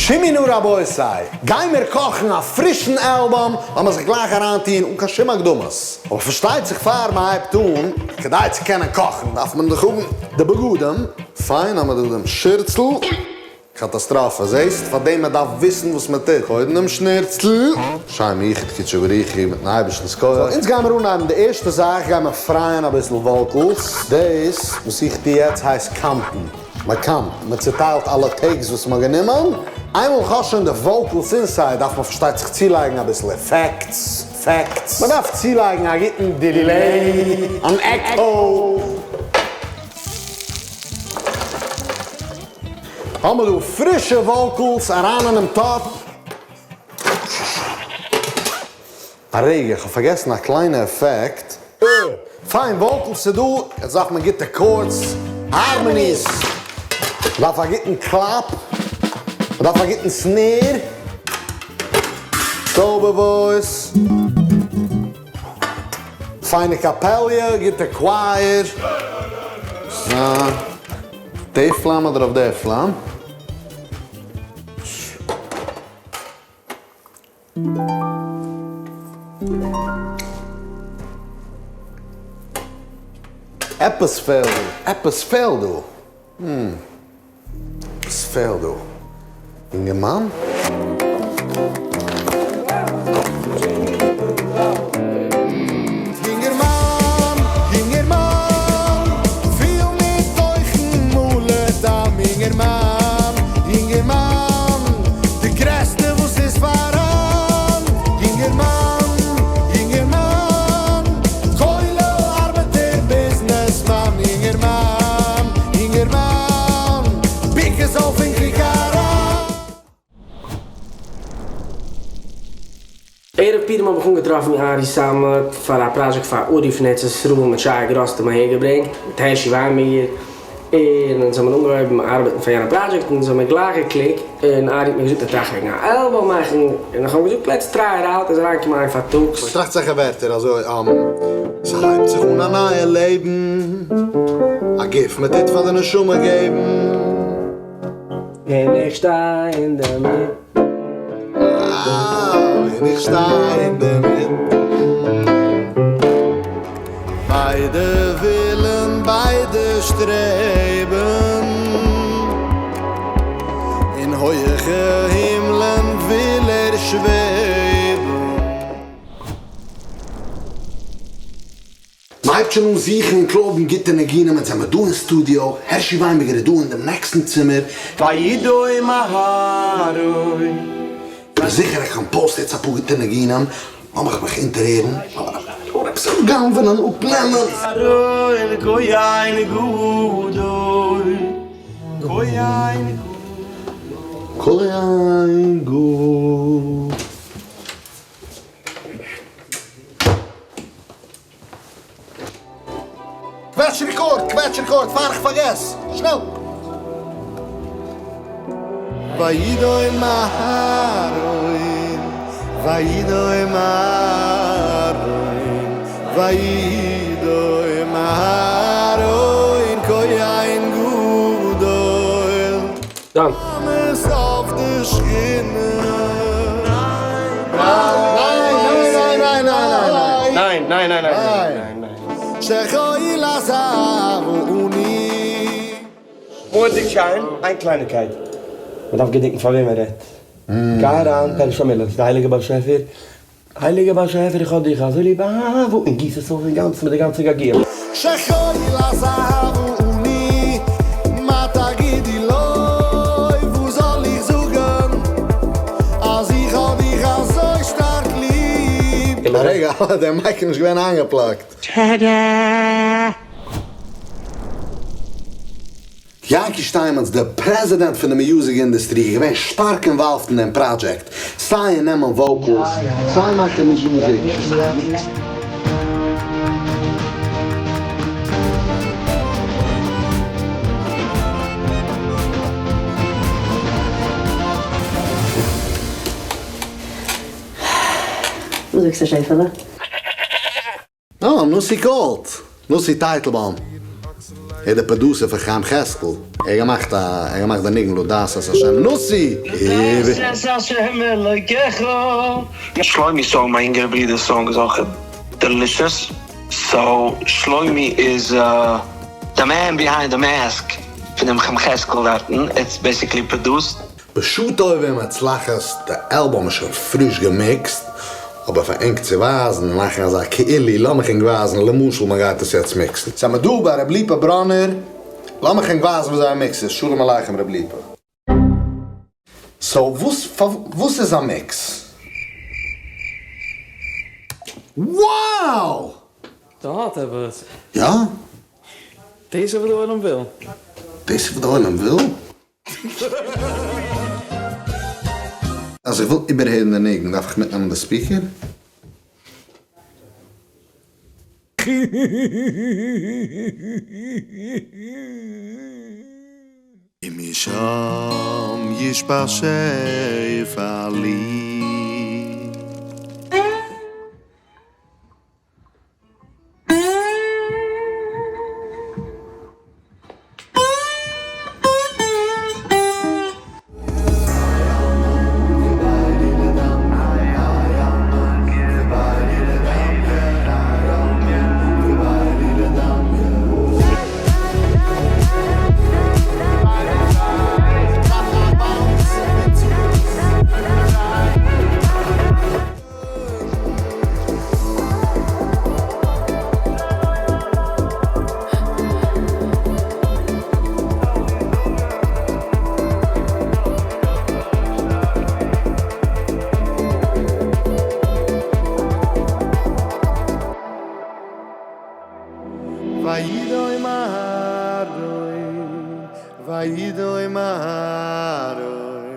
שמעו נא רבותי, גיימיר קאכן א פרישן אלבום, לאמיר זיך גלייך אריינטוהן אן קיין שום הקדמות. אבער פארשטייט זיך פאר מען הייבט אן, כדי צו קענען קאכן דארף מען דאך האבן די בגדים, פיין האמיר דא דעם שירצל, קאטאסטראפע, זעסט? פארדעם מען דארף וויסן וואס מען טוט, קודם דעם שנירצל, לשם יחוד קודשא בריך הוא מיטן אייבערשטנ'ס כח, אונז גיימיר אנהייבן, די ערשטע זאך גיימיר פרייען אביסל vocals, דאס וואס איך טו יעצט הייסט קאמפן. מען קאמפט, מען צוטיילט אלע takes וואס מען האט גענומען, איינמאל איך האב שוין די vocals inside דארף מען פארשטייט זיך צולייגן אביסל effects, פעקטס, מען דארף צולייגן א גוטן delay, אן עקאו. האמער דא פרישע vocals אריין אינעם טאפ. א רגע, כ'האב פארגעסן א קליינע עפעקט. אה! פיין, vocals איז דא, יעצט דארף מען גוטע chords, harmonies, מ'דארף א גוטן קלאפ, מ'דארף א גוטן snare, טאבע voice, פיינע קאפעליע, גוטע choir. די פלאם אדער אויף די פלאם? עפעס פעלט דא, עפעס פעלט דא, הממ, עפעס פעלט דא, אינגערמאן? יונגערמאן, יונגערמאן, פיל מיט תוכן מלא טעם, יונגערמאן, יונגערמאן, די גרעסטע וואס איז פאראן, יונגערמאן, יונגערמאן, כולל ארבעטער ביזנעסמאן, יונגערמאן, יונגערמאן, ביקעס אויף אין קריק אריין. ערב פורים האב איך אנגעטראפן ארי סאמעט פאר א פראזשעקט פאר ארי פון ארץ ישראל מיט שי גראס האט אים אהער געברענגט מיט הערשי וויינבערגער און אונז האבן אנגעהויבן ארבעטן פאר יענע פראזשעקט און אונז האבן גלייך געקליקט און ארי האט מיר געזאגט ער טראכט וועגן א אלבום מאכן און איך האב געזאגט let's try it out איז אריינגעקומען איין פארטאגס. איך טראכט אזעלכע ווערטער אזוי ס'הייבט זיך אן א נייע לעבן א גוף מ'טוט פאר די נשמה געבן. און איך שטיי אין די מיט. און איך שטיי אין די מיט. ביידע ווילן ביידע שטרעבן. אין הויעכע הימלען וויל ער שוועבן. מ'הייבט שוין אן זוכן און קלויבן גוטע ניגונים, אונז זעמער דא אין סטודיאו, הערשי וויינבערגער איז דא אין דעם נעקסטן צימער. וידום אהרן. כ'בין זיכער ער קאמפאוזט יעצט אפאר גוטע ניגונים, לאמיך מיך אונטערהערן, אבער עפעס אפגנב'ענען, אפנעמען. אהרן כהן גדול, כהן גדול. כהן גדול. קוועטש record! קוועטש record פאר איך פארגעס! שנעל! וידום אהרן, וידום אהרן, וידום אהרן כהן גדול. done. אמת אויף די שכינה. ניין ניין ניין ניין ניין. שכל עזב אני. מורא'דיג שיין, איין קלייניקייט, מען דארף געדענקן פאר וועם מען רעדט, גיי אריין פירוש המילות, די הייליגע באשעפער, הייליגער באשעפער איך האב דיך אזוי ליב אהבה און גיס עס אויס אינגאנצן מיט די גאנצע געגועים. שכל הזהב אני מה תגידי לו וואס זאל איך זאגן אז איך האב דיך אזוי שטארק ליב. א רגע, דער mic איז נישט געווען איינגעפלאגט. יענקי שטיינמעץ דער פרעזידענט פון די music industry איז געווען שטארק involved אין דעם פראדזשעקט, סיי אין נעמען vocals, סיי מאכן music. וואס זאגסטו שעפעלע? אה, נוסי גאלד! נוסי טייטלבוים! ער איז דער producer פון חיים חזקאל, ער האט געמאכט א, ער האט געמאכט די ניגון לדעת את השם נשיא! לדעת את השם אלוקיך. שלוימי'ס song מיין אינגערע ברודער'ס song איז אויך delicious, so שלוימי איז the man behind the mask פונעם חיים חזקאל דארטן, it's basically produced. בשעה טובה ומוצלחת, די אלבום איז שוין פריש געמיקסט, אבער פאר ענק צו ווייזן, מאכן אזא כאילו, לאמיך ענק ווייזן, למשל מען גייט עס יעצט מיקסן. זעמער דא ביי ר' ליפא בראנער, לאמיך ענק ווייזן וויאזוי א מיקס איז, שלום עליכם ר' ליפא. so וואס וואס איז א מיקס? Wow! דא האט עפעס. יא? דאס איז וואס די עולם וויל. דאס איז וואס די עולם וויל? אז איך וויל איבערהערן די ניגון דארף איך מיטנעמען די speaker? ומשם ישפע שפע לי. וידוי מהרוי, וידוי מהרוי.